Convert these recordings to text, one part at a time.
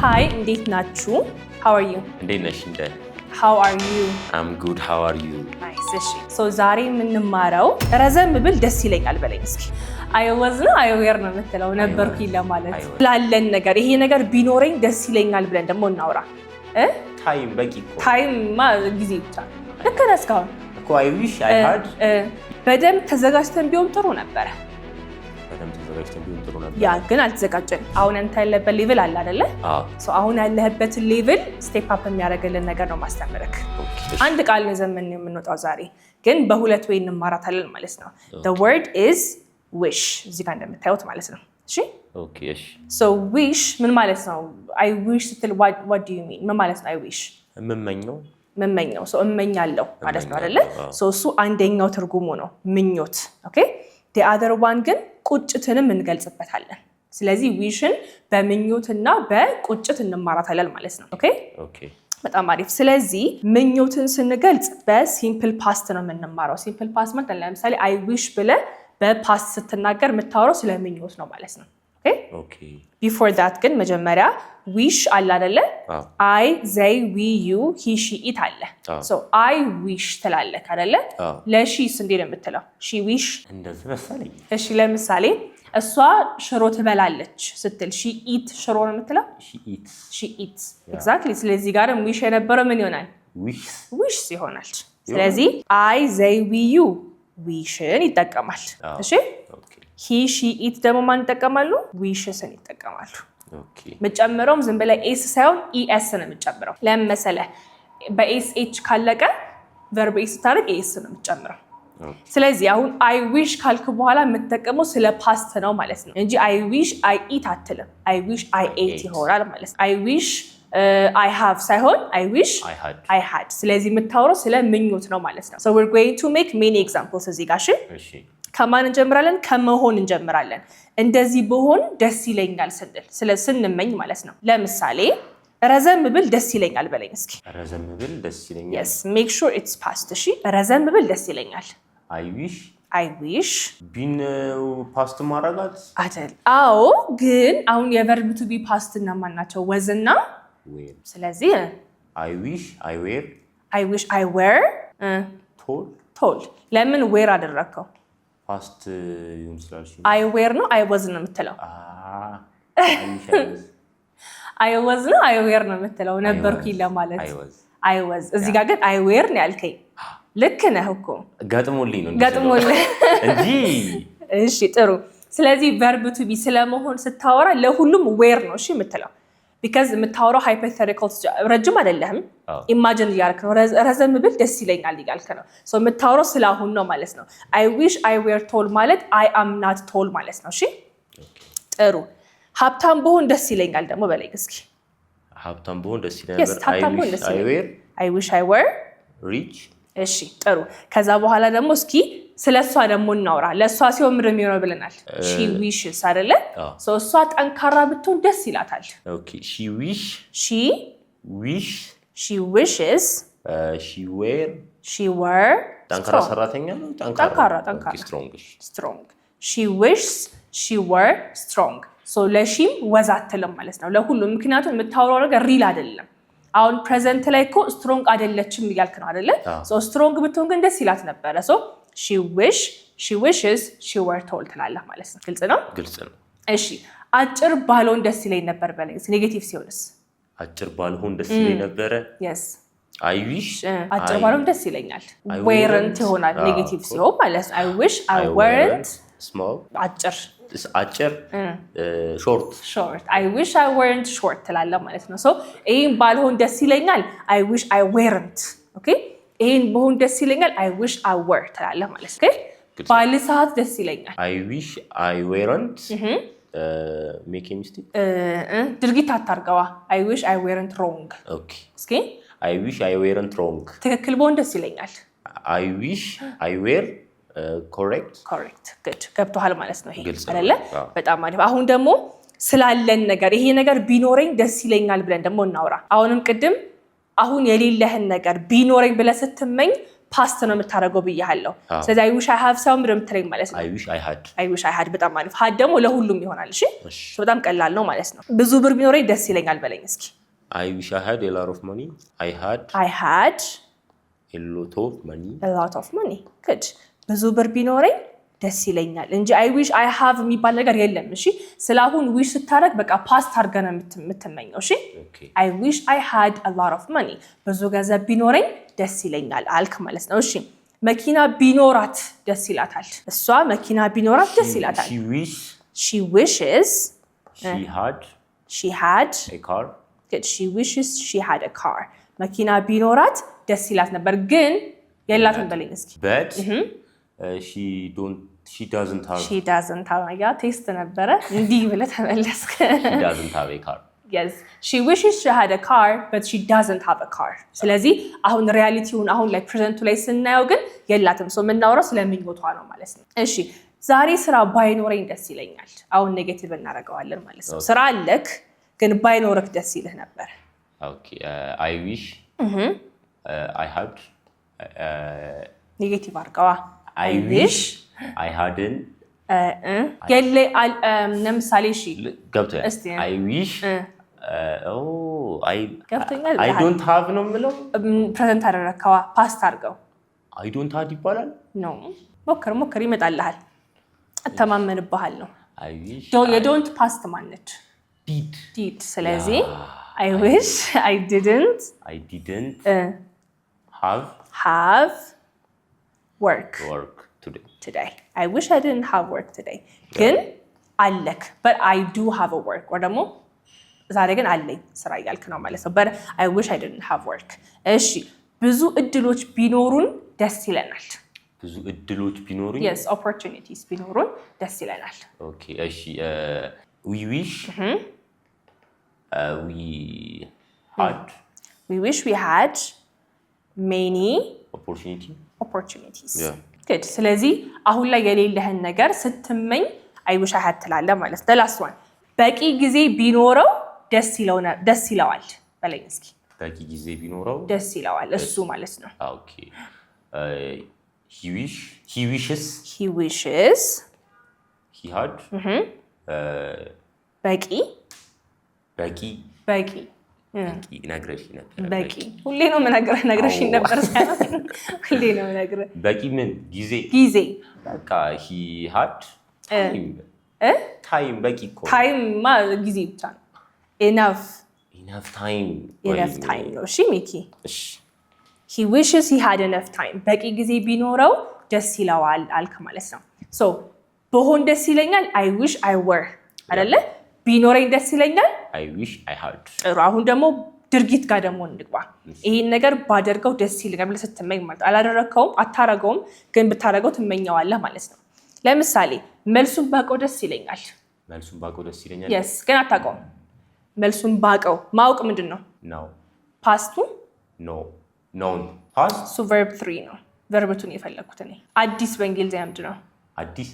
Hi፣ እንዴት ናችሁ? How are you? እንዴት ነሽ? እንደ How are you? I'm good, how are you? Nice። እሺ፣ so ዛሬ የምንማረው ረዘም ብል ደስ ይለኛል በለኝ እስኪ። I was ነው I were ነው የምትለው? ነበርኩኝ ለማለት I was. ላለን ነገር ይሄ ነገር ቢኖረኝ ደስ ይለኛል ብለን ደግሞ እናውራ እ Time በቂ እኮ። Time ማ ጊዜ ብቻ። ልክ ነህ እስካሁን። እኮ I wish I had በደንብ ተዘጋጅተን ቢሆን ጥሩ ነበረ። በደንብ ተዘጋጅተን ቢሆን ጥሩ ነበር። Yeah፣ ግን አልተዘጋጀንም። አሁን አንተ ያለበት level አለ አይደለ? አዎ። So አሁን ያለህበትን level step up የሚያደርግልን ነገር ነው ማስተምርክ። Okay። አንድ ቃል ነው ይዘን የምንወጣው ዛሬ፣ ግን በሁለት way እንማራታለን ማለት ነው። The word is wish፣ እዚህ ጋር እንደምታዩት ማለት ነው። እሺ? Okay፣ እሺ። So wish ምን ማለት ነው? I wish ስትል what do you mean? ምን ማለት ነው? I wish? የምመኘው። ምመኘው፣ so እመኛለሁ ማለት ነው አይደለ? እመኛለሁ፣ አዎ። So እሱ አንደኛው ትርጉሙ ነው ምኞት። Okay፣ the other one ግን ቁጭትንም እንገልጽበታለን። ስለዚህ wish ን በምኞትና በቁጭት እንማራታለን ማለት ነው። Okay? Okay። በጣም አሪፍ። ስለዚህ ምኞትን ስንገልጽ በ simple past ነው የምንማረው። Simple past ማለት ለምሳሌ I wish ብለህ በ past ስትናገር የምታወራው ስለ ምኞት ነው ማለት ነው። Okay? Okay። Before that ግን መጀመሪያ wish አለ አይደለ? አዎ። I፣ they፣ we፣ you፣ he፣ she፣ it አለ። አዎ። So I wish ትላለህ አይደለ? አዎ። ለ she ስ እንዴ ነው የምትለው? She wish? እንደዚህ መሰለኝ። እሺ፣ ለምሳሌ እሷ ሽሮ ትበላለች ስትል she eat ሽሮ ነው የምትለው? She eats. She eats, exactly። ስለዚህ ጋርም wish የነበረው ምን ይሆናል? Wishes. Wishes ይሆናል። ስለዚህ I፣ they፣ we፣ you wish ን ይጠቀማል። አዎ። እሺ። Okay። He፣ she፣ it ደግሞ ማን ይጠቀማሉ? Wishes ን ይጠቀማሉ። Okay። የምጨምረውም ዝም ብለህ s ሳይሆን es ነው የምጨምረው። ለምን መሰለህ? በ sh ካለቀ verb es ስታደርግ es ነው የምጨምረው። ስለዚህ አሁን I wish ካልክ በኋላ የምትጠቀመው ስለ past ነው ማለት ነው እንጂ I wish I eat አትልም። I wish I ate ይሆናል ማለት ነው። I wish I have ሳይሆን I wish I had. I had። ስለዚህ የምታወራው ስለ ምኞት ነው ማለት ነው። So we're going to make many examples እዚህ ጋር። እሺ? እሺ። ከማን እንጀምራለን? ከመሆን እንጀምራለን። እንደዚህ ብሆን ደስ ይለኛል ስንል ስለ ስንመኝ ማለት ነው። ለምሳሌ ረዘም ብል ደስ ይለኛል በለኝ እስኪ። ረዘም ብል ደስ ይለኛል። Yes, make sure it's past። እሺ፣ ረዘም ብል ደስ ይለኛል። I wish I wish be ን past ማረጋት። አይደል? አዎ፣ ግን አሁን የ verb to be past እነማን ናቸው? Was ና Were. ስለዚህ I wish I were I wish I were tall. Tall። ለምን were አደረግከው? Past ይሁን ስላልሽ። I were ነው I was ነው የምትለው? I wish I was. I was ነው I were ነው የምትለው? ነበርኩኝ ለማለት። I was. I was። እዚህ ጋር ግን I were ነው ያልከኝ። ልክ ነህ እኮ። ገጥሞልኝ ነው። ገጥሞልህ። እንጂ። እሺ፣ ጥሩ። ስለዚህ verb to be ስለመሆን ስታወራ ለሁሉም were ነው እሺ የምትለው፣ because የምታወራው hypothetical፣ ረጅም አይደለህም። Imagine እያልክ ነው። ረዘም ብል ደስ ይለኛል እያልክ ነው። So የምታወራው ስለ አሁን ነው ማለት ነው። I wish I were tall ማለት I am not tall ማለት ነው። እሺ፣ ጥሩ። ሀብታም ብሆን ደስ ይለኛል ደግሞ በለኝ እስኪ። ሀብታም ብሆን ደስ ይለኝ Yes. ነበር። ሀብታም ብሆን ደስ I ይለኛል። were I wish I were rich. እሺ፣ ጥሩ። ከዛ በኋላ ደግሞ እስኪ ስለ እሷ ደግሞ እናውራ። ለእሷ ሲሆን ምንድን ነው የሚሆነው ብለናል? She wishes አይደለ? አዎ። So እሷ ጠንካራ ብትሆን ደስ ይላታል። Okay, she wish She wish She wishes She were She were ጠንካራ ሰራተኛ ነው። ጠንካራ፣ ጠንካራ። Strong። Strong. She wishes she were strong። So ለ she ም was አትልም ማለት ነው ለሁሉም። ምክንያቱም የምታወራው ነገር real አይደለም። አሁን present ላይ እኮ strong አይደለችም እያልክ ነው አይደለ? Strong ብትሆን ግን ደስ ይላት ነበረ። So she wish, she wishes she were tall ትላለህ ማለት ነው። ግልጽ ነው? ግልጽ ነው። እሺ፣ አጭር ባልሆን ደስ ይለኝ ነበር በለኝ። Negative ሲሆንስ? አጭር ባልሆን ደስ ይለኝ ነበረ። Yes. I wish አጭር ባልሆን ደስ ይለኛል። I weren't weren't ይሆናል negative ሲሆን ማለት ነው። I wish I weren't Small. አጭር። አጭር፣ short. Short. I wish I weren't short ትላለህ ማለት ነው። So ይሄን ባልሆን ደስ ይለኛል፣ I wish I weren't። Okay፣ ይሄን ብሆን ደስ ይለኛል፣ I wish I were ትላለህ ማለት ነው። Okay፣ ባልሳሳት ደስ ይለኛል። I wish I weren't make mistake. ድርጊት አታርገዋ። I wish I weren't wrong. Okay. እስኪ። I wish I weren't wrong. ትክክል ብሆን ደስ ይለኛል። I wish I were correct. Correct, good። ገብቶሃል ማለት ነው ይሄ። ግልጽ ነው። አይደለ? አዎ። በጣም አሪፍ። አሁን ደግሞ ስላለን ነገር ይሄ ነገር ቢኖረኝ ደስ ይለኛል ብለን ደግሞ እናውራ። አሁንም ቅድም አሁን የሌለህን ነገር ቢኖረኝ ብለህ ስትመኝ past ነው የምታደርገው ብያለሁ። አዎ። ስለዚህ I wish I have ሳይሆን ምንድን ነው የምትለኝ ማለት ነው? I wish I had. I wish I had። በጣም አሪፍ። Had ደግሞ ለሁሉም ይሆናል። እሺ። እሺ። በጣም ቀላል ነው ማለት ነው። ብዙ ብር ቢኖረኝ ደስ ይለኛል በለኝ እስኪ። I wish I had a lot of money. I had I had a lot of money. A lot of money። Good። ብዙ ብር ቢኖረኝ ደስ ይለኛል እንጂ I wish I have የሚባል ነገር የለም። እሺ፣ ስለ አሁን wish ስታደርግ በቃ past አድርገህ ነው የምትመኘው። እሺ። Okay. I wish I had a lot of money፣ ብዙ ገንዘብ ቢኖረኝ ደስ ይለኛል አልክ ማለት ነው። እሺ፣ መኪና ቢኖራት ደስ ይላታል። እሷ መኪና ቢኖራት ደስ ይላታል። She wish She wishes she had she had a car. She wishes she had a car። መኪና ቢኖራት ደስ ይላት ነበር ግን የላትም በለኝ እስኪ። But she don't she doesn't have She doesn't have። ያ test ነበረ፣ እንዲህ ብለህ ተመለስክ። She doesn't have a car. Yes, she wishes she had a car, but she doesn't have a car። ስለዚህ አሁን reality ውን አሁን ላይ present ኡ ላይ ስናየው ግን የላትም። So የምናወራው ስለ ምኞቷ ነው ማለት ነው። እሺ፣ ዛሬ ስራ ባይኖረኝ ደስ ይለኛል። አሁን negative እናደርገዋለን ማለት ነው። ስራ አለክ ግን ባይኖርክ ደስ ይልህ ነበር። Okay. I wish I had Negative አድርገዋ። I wish I hadn't የለ ለምሳሌ እሺ ገብቶኛል። እስቲ። I wish I ገብቶኛል I ብለሃል። don't have ነው የምለው። Present አደረግከዋ፣ past አድርገው። I don't had ይባላል። No፣ ሞክር ሞክር፣ ይመጣልሃል። እተማመንብሃል ነው። I wish የ don't past ማነች? Did. Did። ስለዚህ I wish I didn't I didn't have have work work today. Today. I wish I didn't have work today። ግን አለክ፣ but I do have a work ወይ ደግሞ ዛሬ ግን አለኝ ስራ እያልክ ነው ማለት ነው። But I wish I didn't have work። እሺ፣ ብዙ እድሎች ቢኖሩን ደስ ይለናል። ብዙ እድሎች ቢኖሩኝ Yes, opportunities ቢኖሩን ደስ ይለናል። Okay፣ እሺ፣ we wish we had We wish we had many opportunity. Opportunities. Yeah. Good። ስለዚህ አሁን ላይ የሌለህን ነገር ስትመኝ I wish I had ትላለህ ማለት ነው። Last one፣ በቂ ጊዜ ቢኖረው ደስ ይለዋል በለኝ እስኪ። በቂ ጊዜ ቢኖረው ደስ ይለዋል እሱ ማለት ነው። Okay, he wish he wishes He wishes he had በቂ በቂ በቂ በቂ ነግረሽ ነበር። በቂ፣ ሁሌ ነው የምነግርህ። ነግረሽኝ ነበር ሳይሆን ሁሌ ነው የምነግርህ። በቂ ምን ጊዜ? ጊዜ። በቃ he had time. እ? Time በቂ እኮ። Time ማ ጊዜ ብቻ ነው። Enough. Enough time. Enough time ነው። እሺ ሚኪ። እሺ። He wishes he had enough time፣ በቂ ጊዜ ቢኖረው ደስ ይለዋል አልክ ማለት ነው። So ብሆን ደስ ይለኛል፣ I wish I were አይደለ? ቢኖረኝ ደስ ይለኛል። I wish I had. ጥሩ። አሁን ደግሞ ድርጊት ጋር ደግሞ እንግባ። ይህን ነገር ባደርገው ደስ ይለኛል ብለህ ስትመኝ ማለት አላደረግከውም፣ አታረገውም፣ ግን ብታደርገው ትመኘዋለህ ማለት ነው። ለምሳሌ መልሱን ባውቀው ደስ ይለኛል። መልሱን ባውቀው ደስ ይለኛል። Yes፣ ግን አታውቀውም። መልሱን ባውቀው፣ ማወቅ ምንድን ነው? Know. Past ኡ? Know, known past. እሱ verb three ነው። Verb two ን የፈለግኩት እኔ። አዲስ በእንግሊዝኛ ምንድን ነው? አዲስ፣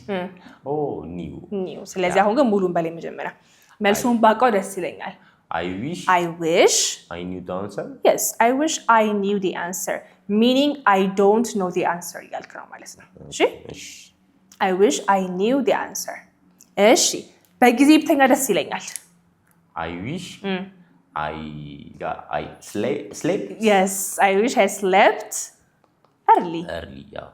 oh, new. New። ስለዚህ አሁን ግን ሙሉን በላይ መጀመሪያ መልሱን ባውቀው ደስ ይለኛል። I wish I wish I knew the answer. Yes, I wish I knew the answer, meaning I don't know the answer እያልክ ነው ማለት ነው። እሺ። እሺ። I wish I knew the answer። እሺ፣ በጊዜ ብተኛ ደስ ይለኛል። I wish I slept Yes, I wish I slept early. Early, yeah.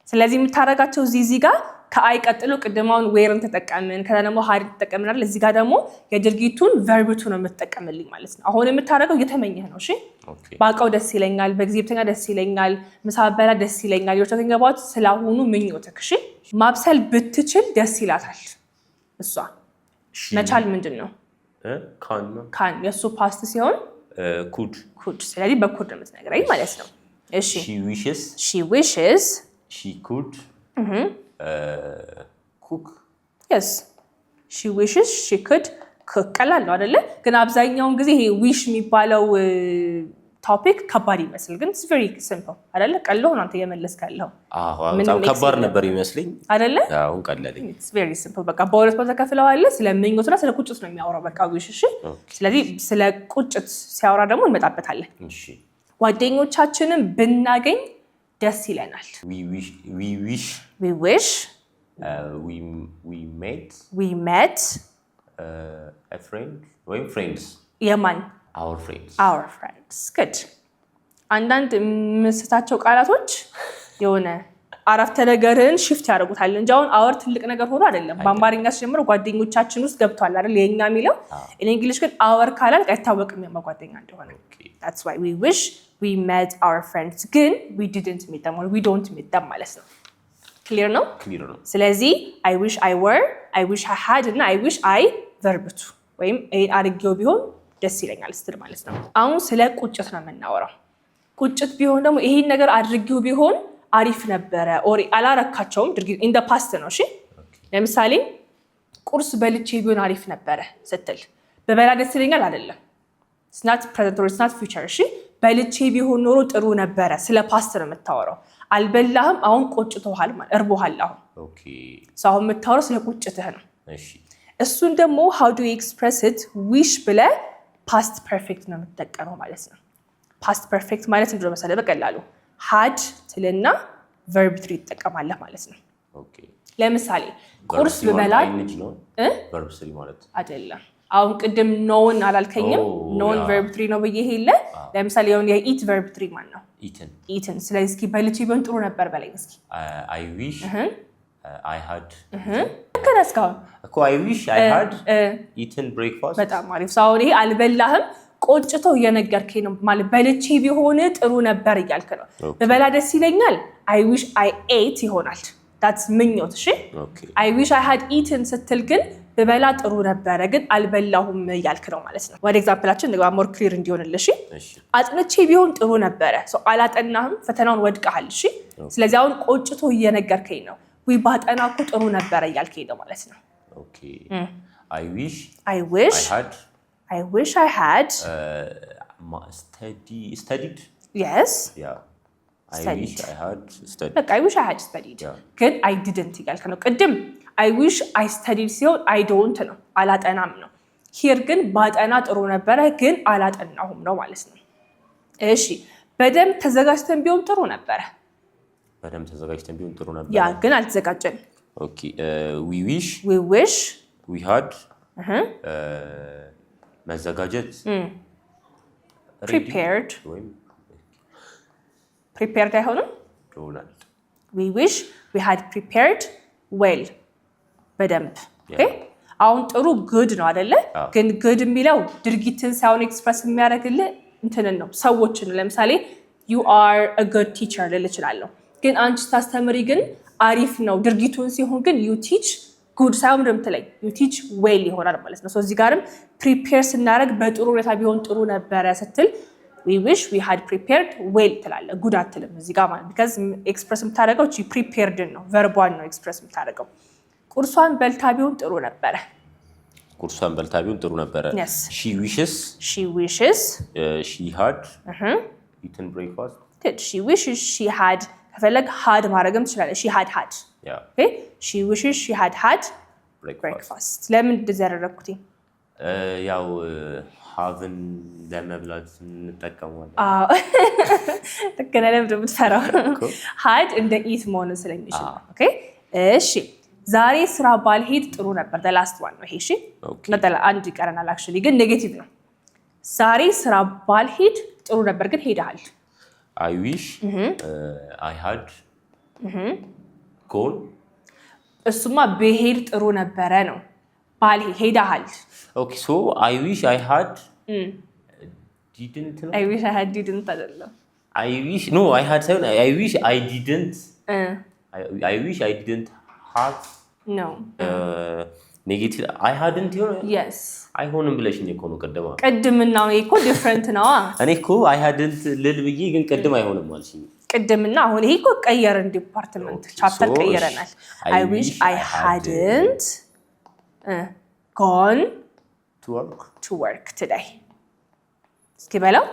ስለዚህ የምታደርጋቸው እዚህ ጋር ከ I ቀጥሎ ቅድማውን were ን ተጠቀምን፣ ከዛ ደግሞ had ተጠቀምን አይደል? እዚህ ጋር ደግሞ የድርጊቱን verb two ነው የምትጠቀምልኝ ማለት ነው። አሁን የምታደርገው እየተመኘህ ነው። እሺ። Okay. ባውቀው ደስ ይለኛል፣ በጊዜ ብተኛ ደስ ይለኛል፣ ምሳ በላ ደስ ይለኛል። You're talking about ስለአሁኑ ምኞትክ። እሺ፣ ማብሰል ብትችል ደስ ይላታል እሷ። መቻል ምንድን ነው? Can. Can። የእሱ past ሲሆን? Could. Could። ስለዚህ በ could ነው የምትነግረኝ ማለት ነው። እሺ። She wishes She wishes she could cook. Yes, she wishes she could cook። ቀላል ነው አይደለ? ግን አብዛኛውን ጊዜ ይሄ wish የሚባለው topic ከባድ ይመስል ግን very simple አይደለ? ቀሎ ነው አንተ እየመለስክ ያለው። በጣም ከባድ ነበር ይመስለኝ አይደለ? አሁን ቀለለኝ። Very simple። በቃ በሁለት ቦታ ከፍለዋለ። ስለ ምኞትና ስለ ቁጭት ነው የሚያወራው። በቃ wish። እሺ። ስለዚህ ስለ ቁጭት ሲያወራ ደግሞ እንመጣበታለን። እሺ። ጓደኞቻችንን ብናገኝ ደስ ይለናል። We wish we wish We wish we met We met friend ወይም friends. የማን? Our friends. Our friends, good። አንዳንድ የምስታቸው ቃላቶች የሆነ አረፍተ ነገርን shift ያደርጉታል እንጂ አሁን our ትልቅ ነገር ሆኖ አይደለም። በአማርኛ ሲጀምረው ጓደኞቻችን ውስጥ ገብቷል አይደል? የኛ የሚለው። In English ግን our ካላልክ አይታወቅም የማ ጓደኛ እንደሆነ። That's why we wish we met our friends፣ ግን we didn't meet them or we don't meet them ማለት ነው። Clear ነው? Clear ነው። ስለዚህ I wish I were፣ I wish I had እና I wish I verb two ወይም ይሄን አድርጌው ቢሆን ደስ ይለኛል ስትል ማለት ነው። አሁን ስለ ቁጭት ነው የምናወራው። ቁጭት ቢሆን ደግሞ ይሄን ነገር አድርጌው ቢሆን አሪፍ ነበረ or አላረካቸውም ድርጊት in the past ነው። እሺ፣ ለምሳሌ ቁርስ በልቼ ቢሆን አሪፍ ነበረ ስትል በበላ ደስ ይለኛል አይደለም። It's not present or it's not future። እሺ፣ በልቼ ቢሆን ኖሮ ጥሩ ነበረ። ስለ past ነው የምታወራው። አልበላህም፣ አሁን ቆጭቶሃል፣ እርቦሃል። አሁን አሁን የምታወራው ስለ ቁጭትህ ነው። እሱን ደግሞ how do express it? Wish ብለህ past perfect ነው የምትጠቀመው ማለት ነው። Past perfect ማለት ምንድን ነው መሰለህ? በቀላሉ had ትልና verb three ትጠቀማለህ ማለት ነው። ለምሳሌ ቁርስ ብበላ Verb three ማለት? አይደለም። አሁን ቅድም known አላልከኝም? Known verb three ነው ብዬ የለ። ለምሳሌ አሁን የ eat verb three ማን ነው? Eaten. Eaten። ስለዚህ እስኪ በልቼ ቢሆን ጥሩ ነበር በለኝ እስኪ። I wish I had ልክ ነህ እስካሁን። እኮ I wish I had eaten breakfast. በጣም አሪፍ። አሁን ይሄ አልበላህም፣ ቆጭቶ እየነገርከኝ ነው ማለት በልቼ ቢሆን ጥሩ ነበር እያልክ ነው። ብበላ ደስ ይለኛል I wish I ate ይሆናል። That's ምኞት። እሺ፣ I wish I had eaten ስትል ግን ብበላ ጥሩ ነበረ ግን አልበላሁም እያልክ ነው ማለት ነው። ወደ example ኣችን ንግባ more clear እንዲሆንልሽ። አጥንቼ ቢሆን ጥሩ ነበረ። አላጠናህም፣ ፈተናውን ወድቀሃል። እሺ፣ ስለዚህ አሁን ቆጭቶ እየነገርከኝ ነው። ወይ ባጠና እኮ ጥሩ ነበረ እያልከኝ ነው ማለት ነው። I wish I wish I had I wish I had studied. Yes. Yeah, I wish I had studied. በቃ I wish I had studied ግን I didn't እያልክ ነው። ቅድም I wish I studied ሲሆን I don't ነው፣ አላጠናም ነው። Here ግን ባጠና ጥሩ ነበረ ግን አላጠናሁም ነው ማለት ነው። እሺ፣ በደንብ ተዘጋጅተን ቢሆን ጥሩ ነበረ። በደንብ ተዘጋጅተን ቢሆን ጥሩ ነበረ። Yeah፣ ግን አልተዘጋጀንም። Okay, we wish We wish we had መዘጋጀት prepared. ወይም Prepared አይሆንም። ይሆናል። We wish we had prepared well፣ በደንብ። አሁን ጥሩ good ነው አደለ? ግን good የሚለው ድርጊትን ሳይሆን express የሚያደርግልህ እንትንን ነው፣ ሰዎችን ነው። ለምሳሌ you are a good teacher ልል እችላለሁ። ግን አንቺ ስታስተምሪ ግን አሪፍ ነው ድርጊቱን ሲሆን ግን you teach good ሳይሆን ምንድን ነው የምትለኝ? You teach well ይሆናል ማለት ነው። እዚህ ጋርም prepare ስናደርግ በጥሩ ሁኔታ ቢሆን ጥሩ ነበረ ስትል we wish we had prepared well ትላለህ። Good አትልም እዚህ ጋር ማለት because express የምታደርገው prepared ን ነው፣ verb ኧን ነው express የምታደርገው። ቁርሷን በልታ ቢሆን ጥሩ ነበረ። ቁርሷን በልታ ቢሆን ጥሩ ነበረ። Yes. She wishes She wishes she had eaten breakfast. She wishes she had፣ ከፈለግ had ማድረግም ትችላለህ። She had had. She wishes she had had breakfast. Breakfast። ለምን እንደዚህ ያደረግኩት? ያው have ን ለመብላት እንጠቀመዋለን። ልክ ነህ። ለምንድን ነው የምትፈራው? Had እንደ eat መሆኑን ስለሚችል ነው። Okay፣ እሺ፣ ዛሬ ስራ ባልሄድ ጥሩ ነበር። Last one ነው ይሄ። እሺ፣ አንድ ይቀረናል። Actually ግን negative ነው። ዛሬ ስራ ባልሄድ ጥሩ ነበር፣ ግን ሄደሃል። I wish I had gone. እሱማ ብሄድ ጥሩ ነበረ ነው። ባልሄድ፣ ሄደሃል። Okay, so I wish I had didn't ነው። I wish I had didn't አይደለም። I wish, no, I had ሳይሆን I wish I didn't, I wish I didn't have. No. Negative I hadn't ይሆን? Yes. አይሆንም ብለሽኝ እኮ ነው ቅድማ። ቅድምና እኮ different ነዋ። እኔ እኮ I hadn't ልል ብዬ ግን ቅድም አይሆንም አልሽኝ። ቅድምና አሁን ይሄ እኮ ቀየርን፣ department chapter ቀይረናል። I wish I hadn't gone to work. To work today። እስኪ በለው።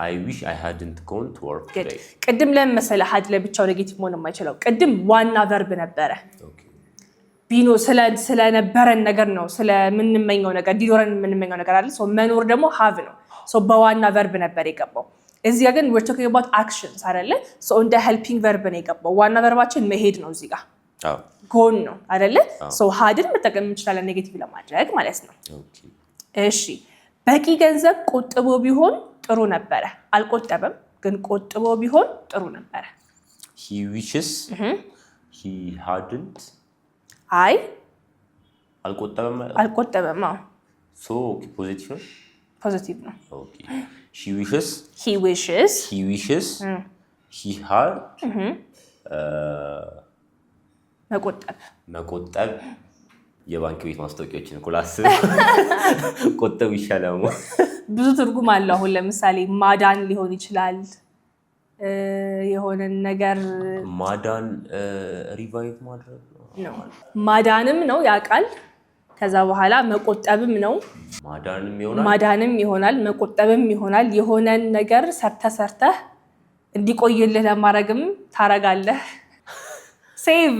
I wish I hadn't gone to work today. ቅድም ለምን መሰለህ had ለብቻው negative መሆን የማይችለው? ቅድም ዋና verb ነበረ። ቢኖ ስለነበረን ነገር ነው፣ ስለምንመኘው ነገር፣ እንዲኖረን የምንመኘው ነገር አለ። መኖር ደግሞ have ነው። በዋና verb ነበር የገባው። እዚህ ጋር ግን we're talking about actions አይደለ? So እንደ helping verb ነው የገባው። ዋና verb ኣችን መሄድ ነው፣ እዚህ ጋር gone ነው አይደለ? So had ን መጠቀም እንችላለን negative ለማድረግ ማለት ነው። እሺ፣ በቂ ገንዘብ ቆጥቦ ቢሆን ጥሩ ነበረ። አልቆጠበም፣ ግን ቆጥቦ ቢሆን ጥሩ ነበረ። He wishes he hadn't አይ። አልቆጠበም። አልቆጠበም። አዎ። So positive ነው። Positive ነው። Okay, she wishes He wishes He wishes he had መቆጠብ። መቆጠብ። የባንክ ቤት ማስታወቂያዎችን እኮ ላስብ፣ ቆጠቡ ይሻላል። ብዙ ትርጉም አለው። አሁን ለምሳሌ ማዳን ሊሆን ይችላል። የሆነን ነገር ማዳን revive ማድረግ ነው። ነው። ማዳንም ነው ያ ቃል። ከዛ በኋላ መቆጠብም ነው። ማዳንም ይሆናል። ማዳንም ይሆናል፣ መቆጠብም ይሆናል። የሆነን ነገር ሰርተህ ሰርተህ እንዲቆይልህ ለማድረግም ታረጋለህ። Save።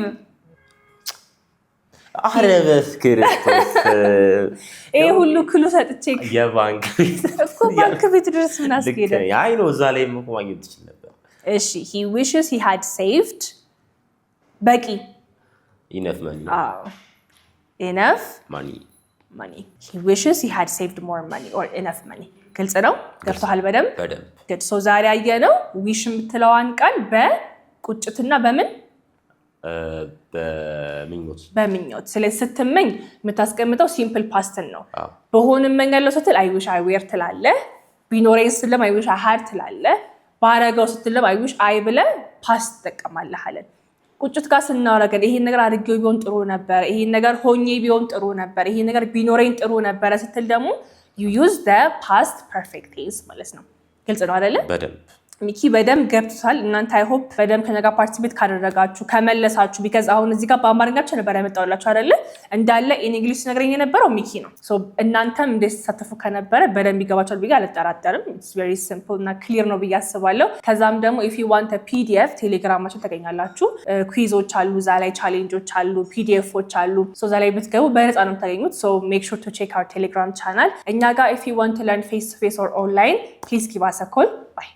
አረ በክርስቶስ! ይሄ ሁሉ clue ሰጥቼ የባንክ ቤት እኮ ባንክ ቤት ድረስ ምን አስኬደ? አይ ነው፣ እዛ ላይ እኮ ማግኘት ትችል ነበር። እሺ፣ he wishes he had saved በቂ Enough money. Enough Money. Money. He wishes he had saved more money or enough money። ግልጽ ነው? ገብቶሃል በደንብ? በደንብ። Good. So ዛሬ ያየነው wish የምትለዋን ቃል በቁጭትና በምን? በምኞት። በምኞት። ስለዚህ ስትመኝ የምታስቀምጠው simple past ን ነው። አዎ። በሆን እመኛለሁ ስትል "I wish I were" ትላለህ። ቢኖረኝ ስትልም "I wish I had" ትላለህ። ባረገው ስትልም "I wish I" ብለህ past ትጠቀማለህ አለን። ቁጭት ጋር ስናወራ ግን ይሄን ነገር አድርጌው ቢሆን ጥሩ ነበር፣ ይሄን ነገር ሆኜ ቢሆን ጥሩ ነበር፣ ይሄን ነገር ቢኖረኝ ጥሩ ነበረ ስትል ደግሞ you use the past perfect tense ማለት ነው። ግልጽ ነው አይደለ? በደንብ። ሚኪ በደንብ ገብቶታል። እናንተ I hope በደንብ ከኛ ጋር participate ካደረጋችሁ፣ ከመለሳችሁ፣ because አሁን እዚህ ጋር በአማርኛ ብቻ ነበር ያመጣሁላችሁ አይደለ? እንዳለ in English ሲነግረኝ የነበረው ሚኪ ነው። So እናንተም እንደተሳተፉ ከነበረ በደንብ ይገባችኋል ብዬ አልጠራጠርም። It's very simple እና clear ነው ብዬ አስባለሁ። ከዛም ደግሞ if you want PDF ቴሌግራማችን ታገኛላችሁ። Quiz ኦች አሉ እዛ ላይ፣ challenge ኦች አሉ፣ PDF ኦች አሉ። So እዛ ላይ ብትገቡ በነፃ ነው የምታገኙት። So make sure to check our Telegram channel። እኛ ጋር if you want to learn face to face or online, please give us a call. Bye.